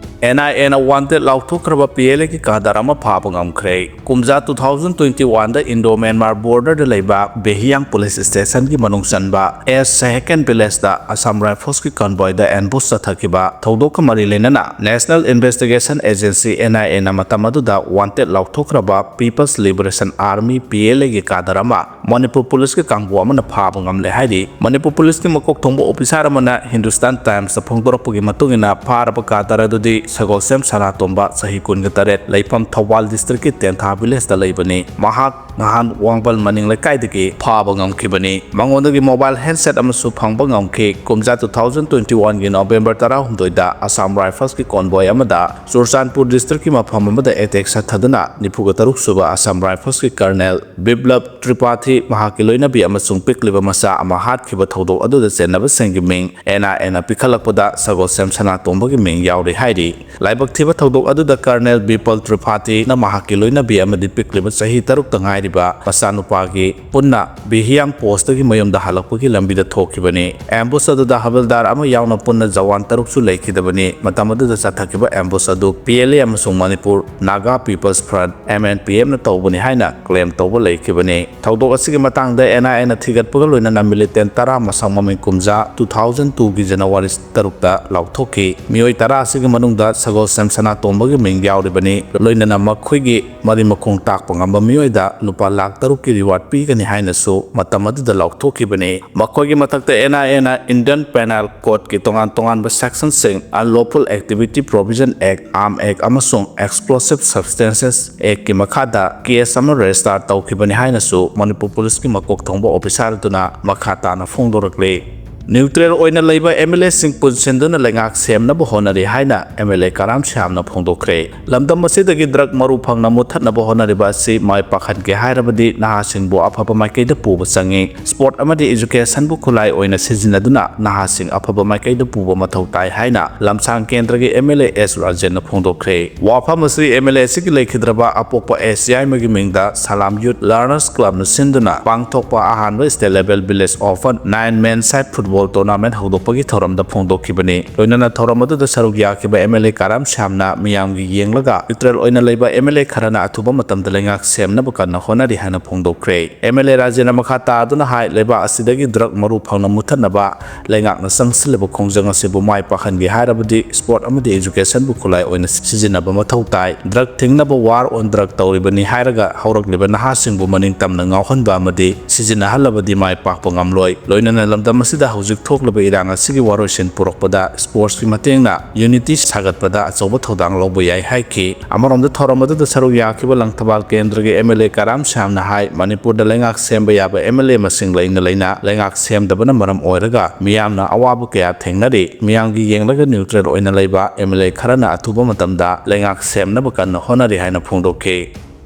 NIAꯅ wanted ꯂꯥꯎꯊꯣꯛꯈ꯭ꯔꯕ PLAꯒꯤ cadre ꯑꯃ ꯐꯥꯕ ꯉꯝꯈ꯭ꯔꯦ꯫ ꯀꯨꯝꯖꯥ two thousand twenty oneꯗ Indo Myanmar borderꯗ ꯂꯩꯕ Behiang Police Stationꯒꯤ ꯃꯅꯨꯡ ꯆꯟꯕ S Seheken villageꯗ Assam Riflesꯀꯤ convoyꯗ ambush ꯆꯠꯊꯈꯤꯕ ꯊꯧꯗꯣꯛꯀ ꯃꯔꯤ ꯂꯩꯅꯅ National Investigation Agency NIAꯅ ꯃꯇꯝ ꯑꯗꯨꯗ wanted ꯂꯥꯎꯊꯣꯛꯈ꯭ꯔꯕ People's Liberation Army PLAꯒꯤ cadre ꯑꯃ ꯃꯅꯤꯄꯨꯔ policeꯀꯤ ꯀꯥꯡꯕꯨ ꯑꯃꯅ ꯐꯥꯕ ꯉꯝꯂꯦ ꯍꯥꯏꯔꯤ꯫ ꯃꯅꯤꯄꯨꯔ policeꯀꯤ ꯃꯀꯣꯛ ꯊꯣꯡꯕ officer ꯑꯃꯅ Hindustan Timesꯇ ꯐꯣꯡꯗꯣꯔꯛꯄꯒꯤ ꯃꯇꯨꯡ ꯏꯟꯅ, ꯐꯥꯔꯕ cadre ꯑꯗꯨꯗꯤ ꯁꯒꯣꯜꯁꯦꯝ ꯁꯅꯥꯇꯣꯝꯕ, ꯆꯍꯤ ꯀꯨꯟꯒ ꯇꯔꯦꯠ, ꯂꯩꯐꯝ ꯊꯧꯕꯥꯜ districtꯀꯤ ꯇꯦꯟꯊꯥ villageꯇ ꯂꯩꯕꯅꯤ꯫ ꯃꯍꯥꯛ ꯅꯍꯥꯟ ꯋꯥꯡꯕꯜ ꯃꯅꯤꯡ ꯂꯩꯀꯥꯏꯗꯒꯤ ꯐꯥꯕ ꯉꯝꯈꯤꯕꯅꯤ꯫ ꯃꯉꯣꯟꯗꯒꯤ mobile handset ꯑꯃꯁꯨ ꯐꯪꯕ ꯉꯝꯈꯤ꯫ ꯀꯨꯝꯖꯥ two thousand twenty oneꯒꯤ November ꯇꯔꯥꯍꯨꯝꯗꯣꯏꯗ Assam Riflesꯀꯤ convoy ꯑꯃꯗ ꯆꯨꯔꯆꯥꯟꯄꯨꯔ districtꯀꯤ ꯃꯐꯝ ꯑꯃꯗ attack ꯆꯠꯊꯗꯨꯅ ꯅꯤꯐꯨꯒ ꯇꯔꯨꯛ ꯁꯨꯕ Assam Riflesꯀꯤ colonel ꯕꯤꯄ꯭ꯂꯕ ꯇ꯭ꯔꯤꯄꯥꯊꯤ, ꯃꯍꯥꯛꯀꯤ ꯂꯣꯏꯅꯕꯤ ꯑꯃꯁꯨꯡ ꯄꯤꯛꯂꯤꯕ ꯃꯆꯥ ꯑꯃ ꯍꯥꯠꯈꯤꯕ ꯊꯧꯗꯣꯛ ꯑꯗꯨꯗ ꯆꯦꯟꯅꯕꯁꯤꯡꯒꯤ ꯃꯤꯡ NIAꯅ ꯄꯤꯈꯠꯂꯛꯄꯗ ꯁꯒꯣꯜꯁꯦꯝ ꯁꯅꯥꯇꯣꯝꯕꯒꯤ ꯃꯤꯡ ꯌꯥꯎꯔꯤ ꯍꯥꯏꯔꯤ꯫ ꯂꯥꯏꯕꯛ ꯊꯤꯕ ꯊꯧꯗꯣꯛ ꯑꯗꯨꯗ colonel ꯕꯤꯄꯜ ꯇ꯭ꯔꯤꯄꯥꯊꯤꯅ ꯃꯍꯥꯛꯀꯤ ꯂꯣꯏꯅꯕꯤ ꯑꯃꯗꯤ ꯄꯤꯛꯂꯤꯕ ꯆꯍꯤ ꯇꯔꯨꯛꯇ ꯉꯥꯏꯔꯤꯕ ꯃꯆꯥꯅꯨꯄꯥꯒꯤ ꯄꯨꯟꯅ ꯕꯤꯍꯤꯌꯥꯡ ꯄꯣꯁꯇꯒꯤ ꯃꯌꯨꯝꯗ ꯍꯜꯂꯛꯄꯒꯤ ꯂꯝꯕꯤꯗ ꯊꯣꯛꯈꯤꯕꯅꯤ꯫ ꯑꯦꯝꯕꯨꯁ ꯑꯗꯨꯗ ꯍꯕꯜꯗꯥꯔ ꯑꯃ ꯌꯥꯎꯅ ꯄꯨꯟꯅ ꯖꯋꯥꯟ ꯇꯔꯨꯛꯁꯨ ꯂꯩꯈꯤꯗꯕꯅꯤ꯫ ꯃꯇꯝ ꯑꯗꯨꯗ ꯆꯠꯊꯈꯤꯕ ꯑꯦꯝꯕꯨꯁ ꯑꯗꯨ ꯄꯤ ꯑꯦꯜ ꯑꯦ ꯑꯃꯁꯨꯡ Manipur Naga peoples front, M N P ꯑꯦꯝꯅ ꯇꯧꯕꯅꯤ ꯍꯥꯏꯅ ꯀ꯭ꯂꯦꯝ ꯇꯧꯕ ꯂꯩꯈꯤꯕꯅꯤ꯫ ꯊꯧꯗꯣꯛ ꯑꯁꯤꯒꯤ ꯃꯇꯥꯡꯗ ꯑꯦꯟ ꯑꯥꯏ ꯑꯦꯅ ꯊꯤꯒꯠꯄꯒ ꯂꯣꯏꯅꯅ ꯃꯤꯂꯤꯇꯦꯟ ꯇꯔꯥ, ꯃꯁꯛ ꯃꯃꯤꯡ ꯀꯨꯝꯖꯥ, ꯇꯨ ꯊꯥꯎꯖꯟ ꯇꯨꯒꯤ ꯖꯅꯋꯥꯔꯤ ꯇꯔꯨꯛꯇ ꯂꯥꯎꯊꯣꯛꯈꯤ꯫ ꯃꯤꯑꯣꯏ ꯇꯔꯥ ꯑꯁꯤꯒꯤ ꯃꯅꯨꯡꯗ ꯁꯒꯣꯜꯁꯦꯝ ꯁꯅꯥꯇꯣꯝꯕꯒꯤ ꯃꯤꯡ ꯌꯥꯎꯔꯤꯕꯅꯤ꯫ ꯂꯣꯏꯅꯅ ꯃꯈꯣꯏꯒꯤ ꯃꯔꯤ ꯃꯈꯣꯡ ꯇꯥꯛꯄ ꯉꯝꯕ ꯃꯤꯑꯣꯏꯗ ꯂꯨꯄꯥ ꯂꯥꯈ ꯇꯔꯨꯛꯀꯤ ꯔꯤꯋꯥꯔꯗ ꯄꯤꯒꯅꯤ ꯍꯥꯏꯅꯁꯨ ꯃꯇꯝ ꯑꯗꯨꯗ ꯂꯥꯎꯊꯣꯛꯈꯤꯕꯅꯤ꯫ ꯃꯈꯣꯏꯒꯤ ꯃꯊꯛꯇ ꯑꯦꯟ ꯑꯥꯏ ꯑꯦꯅ Indian Penal Codeꯀꯤ ꯇꯣꯉꯥꯟ ꯇꯣꯉꯥꯟꯕ ꯁꯦꯛꯁꯟꯁꯤꯡ, Unlawful Activity Provision Act, Arms Act ꯑꯃꯁꯨꯡ Explosive Substances Actꯀꯤ ꯃꯈꯥꯗ ꯀꯦꯁ ꯑꯃ ꯔꯦꯖꯤꯁꯇꯥꯔ ꯇꯧꯈꯤꯕꯅꯤ ꯍꯥꯏꯅꯁꯨ ꯃꯅꯤꯄꯨꯔ ꯄꯨꯂꯤꯁꯀꯤ ꯃꯀꯣꯛ ꯊꯣꯡꯕ ꯑꯣꯐꯤꯁꯥꯔ ꯑꯗꯨꯅ ꯃꯈꯥ ꯇꯥꯅ ꯐꯣꯡꯗꯣꯔꯛꯂꯤ꯫ ꯅ꯭ꯌꯨꯇ꯭ꯔꯦꯜ ꯑꯣꯏꯅ ꯂꯩꯕ ꯑꯦꯝ ꯑꯦꯜ ꯑꯦꯁꯤꯡ ꯄꯨꯟꯁꯤꯟꯗꯨꯅ ꯂꯩꯉꯥꯛ ꯁꯦꯝꯅꯕ ꯍꯣꯠꯅꯔꯤ ꯍꯥꯏꯅ ꯑꯦꯝ ꯑꯦꯜ ꯑꯦ ꯀꯔꯥꯝ ꯁ꯭ꯌꯥꯝꯅ ꯐꯣꯡꯗꯣꯛꯈ꯭ꯔꯦ꯫ ꯂꯝꯗꯝ ꯑꯁꯤꯗꯒꯤ ꯗ꯭ꯔꯒ ꯃꯔꯨ ꯐꯪꯅ ꯃꯨꯠꯊꯠꯅꯕ ꯍꯣꯠꯅꯔꯤꯕ ꯑꯁꯤ ꯃꯥꯏ ꯄꯥꯛꯍꯟꯒꯦ ꯍꯥꯏꯔꯕꯗꯤ ꯅꯍꯥꯁꯤꯡꯕꯨ ꯑꯐꯕ ꯃꯥꯏꯀꯩꯗ ꯄꯨꯕ ꯆꯪꯏ꯫ ꯁ꯭ꯄꯣꯔꯠ ꯑꯃꯗꯤ ꯏꯖꯨꯀꯦꯁꯟꯕꯨ ꯈꯨꯠꯂꯥꯏ ꯑꯣꯏꯅ ꯁꯤꯖꯤꯟꯅꯗꯨꯅ ꯅꯍꯥꯁꯤꯡ ꯑꯐꯕ ꯃꯥꯏꯀꯩꯗ ꯄꯨꯕ ꯃꯊꯧ ꯇꯥꯏ ꯍꯥꯏꯅ ꯂꯝꯁꯥꯡ ꯀꯦꯟꯗ꯭ꯔꯒꯤ ꯑꯦꯝ ꯑꯦꯜ ꯑꯦ ꯑꯦꯁ ꯔꯥꯖꯦꯟꯅ ꯐꯣꯡꯗꯣꯛꯈ꯭ꯔꯦ꯫ ꯋꯥꯐꯝ ꯑꯁꯤ ꯑꯦꯝ ꯑꯦꯜ ꯑꯦ ꯑꯁꯤꯒꯤ ꯂꯩꯈꯤꯗ꯭ꯔꯕ ꯑꯄꯣꯛꯄ ꯑꯦꯁ ꯌꯥꯏꯃꯒꯤ ꯃꯤꯡꯗ ꯁꯂꯥꯝ ꯌꯨꯠ ꯂꯔꯅꯔꯁ ꯀ꯭ꯂꯕꯅ ꯁꯤꯟꯗꯨꯅ ꯄꯥꯡꯊꯣꯛꯄ ꯑꯍꯥꯟꯕ state level village open nine men side football tournament ꯍꯧꯗꯣꯛꯄꯒꯤ ꯊꯧꯔꯝꯗ ꯐꯣꯡꯗꯣꯛꯈꯤꯕꯅꯤ꯫ ꯂꯣꯏꯅꯅ ꯊꯧꯔꯝ ꯑꯗꯨꯗ ꯁꯔꯨꯛ ꯌꯥꯈꯤꯕ ꯑꯦꯝ ꯑꯦꯜ ꯑꯦ ꯀꯔꯥꯝ ꯁ꯭ꯌꯥꯝꯅ ꯃꯤꯌꯥꯝꯒꯤ ꯌꯦꯡꯂꯒ ꯅ꯭ꯌꯨꯇ꯭ꯔꯦꯜ ꯑꯣꯏꯅ ꯂꯩꯕ ꯑꯦꯝ ꯑꯦꯜ ꯑꯦ ꯈꯔꯅ ꯑꯊꯨꯕ ꯃꯇꯝꯗ ꯂꯩꯉꯥꯛ ꯁꯦꯝꯅꯕ ꯀꯟꯅ ꯍꯣꯠꯅꯔꯤ ꯍꯥꯏꯅ ꯐꯣꯡꯗꯣꯛꯈ꯭ꯔꯦ꯫ ꯑꯦꯝ ꯑꯦꯜ ꯑꯦ ꯔꯥꯖꯦꯟꯅ ꯃꯈꯥ ꯇꯥꯗꯨꯅ ꯍꯥꯏ, ꯂꯩꯕꯥꯛ ꯑꯁꯤꯗꯒꯤ ꯗ꯭ꯔꯒ ꯃꯔꯨ ꯐꯪꯅ ꯃꯨꯠꯊꯠꯅꯕ ꯂꯩꯉꯥꯛꯅ ꯆꯪꯁꯤꯜꯂꯤꯕ ꯈꯣꯡꯖꯪ ꯑꯁꯤꯕꯨ ꯃꯥꯏ ꯄꯥꯛꯍꯟꯒꯦ ꯍꯥꯏꯔꯕꯗꯤ ꯁ꯭ꯄꯣꯔꯠ ꯑꯃꯗꯤ ꯏꯖꯨꯀꯦꯁꯟꯕꯨ ꯈꯨꯠꯂꯥꯏ ꯑꯣꯏꯅ ꯁꯤꯖꯤꯟꯅꯕ ꯃꯊꯧ ꯇꯥꯏ꯫ ꯗ꯭ꯔꯒ ꯊꯤꯡꯅꯕ ꯋꯥꯔ ꯑꯣꯟ ꯗ꯭ꯔꯒ ꯇꯧꯔꯤꯕꯅꯤ ꯍꯥꯏꯔꯒ ꯍꯧꯔꯛꯂꯤꯕ ꯅꯍꯥꯁꯤꯡꯕꯨ ꯃꯅꯤꯡ ꯇꯝꯅ ꯉꯥꯎꯍꯟꯕ ꯑꯃꯗꯤ ꯁꯤꯖꯤꯟꯅꯍꯜꯂꯕꯗꯤ ꯃꯥꯏ ꯄꯥꯛꯄ ꯉꯝꯂꯣꯏ꯫ ꯂꯣꯏꯅꯅ ꯂꯝꯗꯝ ꯑꯁꯤꯗ ꯍꯧꯖꯤꯛ ꯊꯣꯛꯂꯤꯕ ꯏꯔꯥꯡ ꯑꯁꯤꯒꯤ ꯋꯥꯔꯣꯏꯁꯤꯟ ꯄꯨꯔꯛꯄꯗ ꯁ꯭ꯄꯣꯔꯠꯁꯀꯤ ꯃꯇꯦꯡꯅ ꯌꯨꯅꯤꯇꯤ ꯁꯥꯒꯠꯄꯗ ꯑꯆꯧꯕ ꯊꯧꯗꯥꯡ ꯂꯧꯕ ꯌꯥꯏ ꯍꯥꯏꯈꯤ꯫ ꯑꯃꯔꯣꯝꯗ ꯊꯧꯔꯝ ꯑꯗꯨꯗ ꯁꯔꯨꯛ ꯌꯥꯈꯤꯕ ꯂꯪꯊꯕꯥꯜ ꯀꯦꯟꯗ꯭ꯔꯒꯤ ꯑꯦꯝ ꯑꯦꯜ ꯑꯦ ꯀꯔꯥꯝ ꯁ꯭ꯌꯥꯝꯅ ꯍꯥꯏ, ꯃꯅꯤꯄꯨꯔꯗ ꯂꯩꯉꯥꯛ ꯁꯦꯝꯕ ꯌꯥꯕ ꯑꯦꯝ ꯑꯦꯜ ꯑꯦ ꯃꯁꯤꯡ ꯂꯩꯅ ꯂꯩꯅ ꯂꯩꯉꯥꯛ ꯁꯦꯝꯗꯕꯅ ꯃꯔꯝ ꯑꯣꯏꯔꯒ ꯃꯤꯌꯥꯝꯅ ꯑꯋꯥꯕ ꯀꯌꯥ ꯊꯦꯡꯅꯔꯤ꯫ ꯃꯤꯌꯥꯝꯒꯤ ꯌꯦꯡꯂꯒ ꯅ꯭ꯌꯨꯇ꯭ꯔꯦꯜ ꯑꯣꯏꯅ ꯂꯩꯕ ꯑꯦꯝ ꯑꯦꯜ ꯑꯦ ꯈꯔꯅ ꯑꯊꯨꯕ ꯃꯇꯝꯗ ꯂꯩꯉꯥꯛ ꯁꯦꯝꯅꯕ ꯀꯟꯅ ꯍꯣꯠꯅꯔꯤ ꯍꯥꯏꯅ ꯐꯣꯡꯗꯣꯛꯈꯤ꯫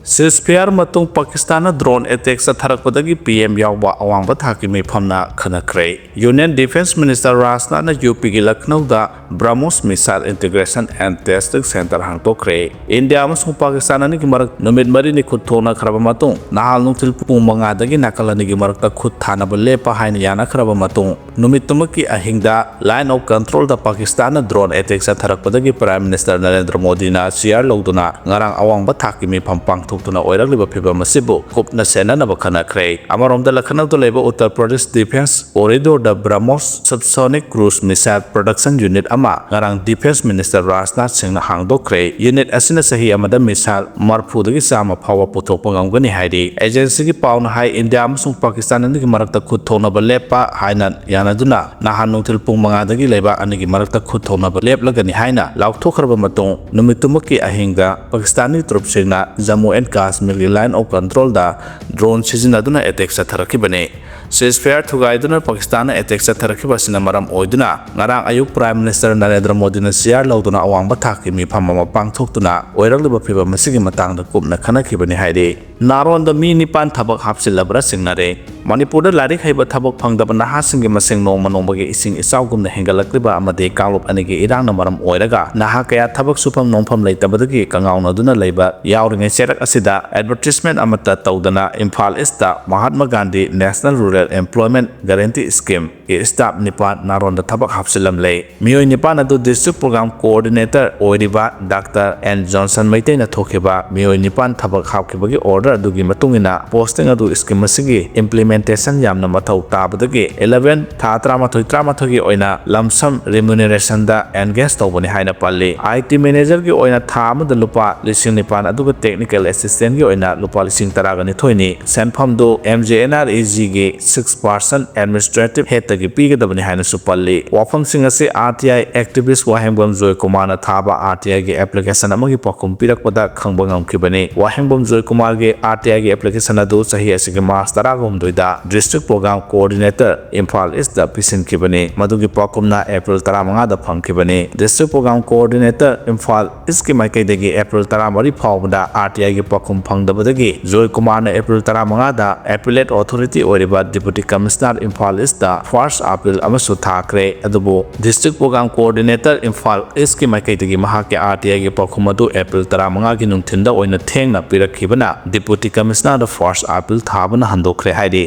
Ceasefire ꯃꯇꯨꯡ ꯄꯥꯀꯤꯁꯇꯥꯟꯅ drone attack ꯆꯠꯊꯔꯛꯄꯗꯒꯤ P M ꯌꯥꯎꯕ ꯑꯋꯥꯡꯕ ꯊꯥꯛꯀꯤ ꯃꯤꯐꯝꯅ ꯈꯟꯅꯈ꯭ꯔꯦ꯫ Union Defence Minister ꯔꯥꯖꯅꯥꯊꯅ U Pꯒꯤ ꯂꯈꯅꯧꯗ BrahMos Missile Integration and Testing Centre ꯍꯥꯡꯗꯣꯛꯈ꯭ꯔꯦ꯫ ꯏꯟꯗꯤꯌꯥ ꯑꯃꯁꯨꯡ ꯄꯥꯀꯤꯁꯇꯥꯟ ꯑꯅꯤꯒꯤ ꯃꯔꯛ ꯅꯨꯃꯤꯠ ꯃꯔꯤꯅꯤ ꯈꯨꯠ ꯊꯣꯛꯅꯈ꯭ꯔꯕ ꯃꯇꯨꯡ, ꯅꯍꯥꯜ ꯅꯨꯡꯊꯤꯜ ꯄꯨꯡ ꯃꯉꯥꯗꯒꯤ ꯅꯥꯀꯜ ꯑꯅꯤꯒꯤ ꯃꯔꯛꯇ ꯈꯨꯠ ꯊꯥꯅꯕ ꯂꯦꯞꯄ ꯍꯥꯏꯅ ꯌꯥꯅꯈ꯭ꯔꯕ ꯃꯇꯨꯡ, ꯅꯨꯃꯤꯠꯇꯨꯃꯛꯀꯤ ꯑꯍꯤꯡꯗ Line of Controlꯗ ꯄꯥꯀꯤꯁꯇꯥꯟꯅ drone attack ꯆꯠꯊꯔꯛꯄꯗꯒꯤ Prime Minister Narendra ꯃꯣꯗꯤꯅ chair ꯂꯧꯗꯨꯅ ꯉꯔꯥꯡ ꯑꯋꯥꯡꯕ ꯊꯥꯛꯀꯤ ꯃꯤꯐꯝ ꯄꯥꯡꯊꯣꯛꯇꯨꯅ ꯑꯣꯏꯔꯛꯂꯤꯕ ꯐꯤꯚꯝ ꯑꯁꯤꯕꯨ ꯀꯨꯞꯅ ꯁꯦꯟꯅꯅꯕ ꯈꯟꯅꯈ꯭ꯔꯦ꯫ ꯑꯃꯔꯣꯝꯗ, ꯂꯈꯅꯧꯗ ꯂꯩꯕ Uttar Pradesh Defence Corridorꯗ BrahMos Subsonic Cruise Missile Production Unit ꯑꯃ ꯉꯔꯥꯡ Defence Minister ꯔꯥꯖꯅꯥꯊ ꯁꯤꯡꯅ ꯍꯥꯡꯗꯣꯛꯈ꯭ꯔꯦ꯫ Unit ꯑꯁꯤꯅ ꯆꯍꯤ ꯑꯃꯗ missile ꯃꯔꯐꯨꯗꯒꯤ ꯆꯥꯝꯃ ꯐꯥꯎꯕ ꯄꯨꯊꯣꯛꯄ ꯉꯝꯒꯅꯤ ꯍꯥꯏꯔꯤ꯫ Agencyꯒꯤ ꯄꯥꯎꯅ ꯍꯥꯏ, ꯏꯟꯗꯤꯌꯥ ꯑꯃꯁꯨꯡ ꯄꯥꯀꯤꯁꯇꯥꯟ ꯑꯅꯤꯒꯤ ꯃꯔꯛꯇ ꯈꯨꯠ ꯊꯣꯛꯅꯕ ꯂꯦꯞꯄ ꯍꯥꯏꯅ ꯌꯥꯅꯗꯨꯅ ꯅꯍꯥꯟ ꯅꯨꯡꯊꯤꯜ ꯄꯨꯡ ꯃꯉꯥꯗꯒꯤ ꯂꯩꯕꯥꯛ ꯑꯅꯤꯒꯤ ꯃꯔꯛꯇ ꯈꯨꯠ ꯊꯣꯛꯅꯕ ꯂꯦꯞꯂꯒꯅꯤ ꯍꯥꯏꯅ ꯂꯥꯎꯊꯣꯛꯈ꯭ꯔꯕ ꯃꯇꯨꯡ, ꯅꯨꯃꯤꯠꯇꯨꯃꯛꯀꯤ ꯑꯍꯤꯡꯗ ꯄꯥꯀꯤꯁꯇꯥꯟꯒꯤ ꯇ꯭ꯔꯨꯞꯁꯤꯡꯅ Jammu and Kashmirꯒꯤ Line of Controlꯗ drone ꯁꯤꯖꯤꯟꯅꯗꯨꯅ attack ꯆꯠꯊꯔꯛꯈꯤꯕꯅꯤ꯫ Ceasefire ꯊꯨꯒꯥꯏꯗꯨꯅ ꯄꯥꯀꯤꯁꯇꯥꯟꯅ attack ꯆꯠꯊꯔꯛꯈꯤꯕ ꯑꯁꯤꯅ ꯃꯔꯝ ꯑꯣꯏꯗꯨꯅ, ꯉꯔꯥꯡ ꯑꯌꯨꯛ Prime Minister ꯅꯔꯦꯟꯗ꯭ꯔ ꯃꯣꯗꯤꯅ chair ꯂꯧꯗꯨꯅ ꯑꯋꯥꯡꯕ ꯊꯥꯛꯀꯤ ꯃꯤꯐꯝ ꯑꯃ ꯄꯥꯡꯊꯣꯛꯇꯨꯅ ꯑꯣꯏꯔꯛꯂꯤꯕ ꯐꯤꯚꯝ ꯑꯁꯤꯒꯤ ꯃꯇꯥꯡꯗ ꯀꯨꯞꯅ ꯈꯟꯅꯈꯤꯕꯅꯤ ꯍꯥꯏꯔꯤ꯫ ꯅꯥꯔꯣꯟꯗ ꯃꯤ ꯅꯤꯄꯥꯟ ꯊꯕꯛ ꯍꯥꯞꯆꯤꯜꯂꯕ꯭ꯔꯥ ꯆꯤꯡꯅꯔꯦ꯫ ꯃꯅꯤꯄꯨꯔꯗ ꯂꯥꯏꯔꯤꯛ ꯍꯩꯕ ꯊꯕꯛ ꯐꯪꯗꯕ ꯅꯍꯥꯁꯤꯡꯒꯤ ꯃꯁꯤꯡ ꯅꯣꯡꯃ ꯅꯣꯡꯃꯒꯤ ꯏꯁꯤꯡ ꯏꯆꯥꯎꯒꯨꯝꯅ ꯍꯦꯟꯒꯠꯂꯛꯂꯤꯕ ꯑꯃꯗꯤ ꯀꯥꯡꯂꯨꯞ ꯑꯅꯤꯒꯤ ꯏꯔꯥꯡꯅ ꯃꯔꯝ ꯑꯣꯏꯔꯒ ꯅꯍꯥ ꯀꯌꯥ ꯊꯕꯛ ꯁꯨꯐꯝ ꯅꯣꯝꯐꯝ ꯂꯩꯇꯕꯗꯒꯤ ꯀꯉꯥꯎꯅꯗꯨꯅ ꯂꯩꯕ ꯌꯥꯎꯔꯤꯉꯩ ꯆꯩꯔꯛ ꯑꯁꯤꯗ advertisement ꯑꯃꯠꯇ ꯇꯧꯗꯅ Imphal Eastꯇ Mahatma Gandhi National Rural Employment Guarantee Schemeꯒꯤ staff ꯅꯤꯄꯥꯟ ꯅꯥꯔꯣꯟꯗ ꯊꯕꯛ ꯍꯥꯞꯆꯤꯜꯂꯝꯂꯦ꯫ ꯃꯤꯑꯣꯏ ꯅꯤꯄꯥꯟ ꯑꯗꯨ District Program Coordinator ꯑꯣꯏꯔꯤꯕ Doctor N Johnson ꯃꯩꯇꯩꯅ ꯊꯣꯛꯈꯤꯕ ꯃꯤꯑꯣꯏ ꯅꯤꯄꯥꯟ ꯊꯕꯛ ꯍꯥꯞꯈꯤꯕꯒꯤ order ꯑꯗꯨꯒꯤ ꯃꯇꯨꯡ ꯏꯟꯅ posting ꯑꯗꯨ scheme ꯑꯁꯤꯒꯤ implementation ꯌꯥꯝꯅ ꯃꯊꯧ ꯇꯥꯕꯗꯒꯤ eleven ꯊꯥ ꯇꯔꯥꯃꯥꯊꯣꯏ ꯇꯔꯥꯃꯥꯊꯣꯏꯒꯤ ꯑꯣꯏꯅ lump sum remunerationꯗ engage ꯇꯧꯕꯅꯤ ꯍꯥꯏꯅ ꯄꯜꯂꯤ꯫ IT managerꯒꯤ ꯑꯣꯏꯅ ꯊꯥ ꯑꯃꯗ ꯂꯨꯄꯥ ꯂꯤꯁꯤꯡ ꯅꯤꯄꯥꯟ, ꯑꯗꯨꯒ technical assistantꯒꯤ ꯑꯣꯏꯅ ꯂꯨꯄꯥ ꯂꯤꯁꯤꯡ ꯇꯔꯥꯒ ꯅꯤꯊꯣꯏꯅꯤ꯫ ꯁꯦꯟꯐꯝꯗꯨ MGNREGꯒꯤ six percent administrative headꯇꯒꯤ ꯄꯤꯒꯗꯕꯅꯤ ꯍꯥꯏꯅꯁꯨ ꯄꯜꯂꯤ꯫ ꯋꯥꯐꯝꯁꯤꯡ ꯑꯁꯤ RTI activist ꯋꯥꯍꯦꯡꯕꯝ ꯖꯣꯏꯀꯨꯃꯥꯔꯅ ꯊꯥꯕ RTIꯒꯤ application ꯑꯃꯒꯤ ꯄꯥꯎꯈꯨꯝ ꯄꯤꯔꯛꯄꯗ ꯈꯪꯕ ꯉꯝꯈꯤꯕꯅꯤ꯫ ꯋꯥꯍꯦꯡꯕꯝ ꯖꯣꯏꯀꯨꯃꯥꯔꯒꯤ RTIꯒꯤ application ꯑꯗꯨ ꯆꯍꯤ ꯑꯁꯤꯒꯤ March ꯇꯔꯥꯍꯨꯝꯗꯣꯏꯗ District Program Coordinator Imphal Eastꯇ ꯄꯤꯁꯤꯟꯈꯤꯕꯅꯤ꯫ ꯃꯗꯨꯒꯤ ꯄꯥꯎꯈꯨꯝꯅ April ꯇꯔꯥꯃꯉꯥꯗ ꯐꯪꯈꯤꯕꯅꯤ꯫ District Program Coordinator Imphal Eastꯀꯤ ꯃꯥꯏꯀꯩꯗꯒꯤ April ꯇꯔꯥꯃꯔꯤ ꯐꯥꯎꯕꯗ RTIꯒꯤ ꯄꯥꯎꯈꯨꯝ ꯐꯪꯗꯕꯗꯒꯤ ꯖꯣꯏꯀꯨꯃꯥꯔꯅ April ꯇꯔꯥꯃꯉꯥꯗ appellate authority ꯑꯣꯏꯔꯤꯕ Deputy Commissioner Imphal Eastꯇ first appeal ꯑꯃꯁꯨ ꯊꯥꯈ꯭ꯔꯦ꯫ ꯑꯗꯨꯕꯨ District Program Coordinator ꯏꯝꯐꯥꯜ Eastꯀꯤ ꯃꯥꯏꯀꯩꯗꯒꯤ ꯃꯍꯥꯛꯀꯤ RTIꯒꯤ ꯄꯥꯎꯈꯨꯝ ꯑꯗꯨ April ꯇꯔꯥꯃꯉꯥꯒꯤ ꯅꯨꯡꯊꯤꯜꯗ ꯑꯣꯏꯅ ꯊꯦꯡꯅ ꯄꯤꯔꯛꯈꯤꯕꯅ Deputy Commissionerꯗ first appeal ꯊꯥꯕꯅ ꯍꯟꯗꯣꯛꯈ꯭ꯔꯦ ꯍꯥꯏꯔꯤ꯫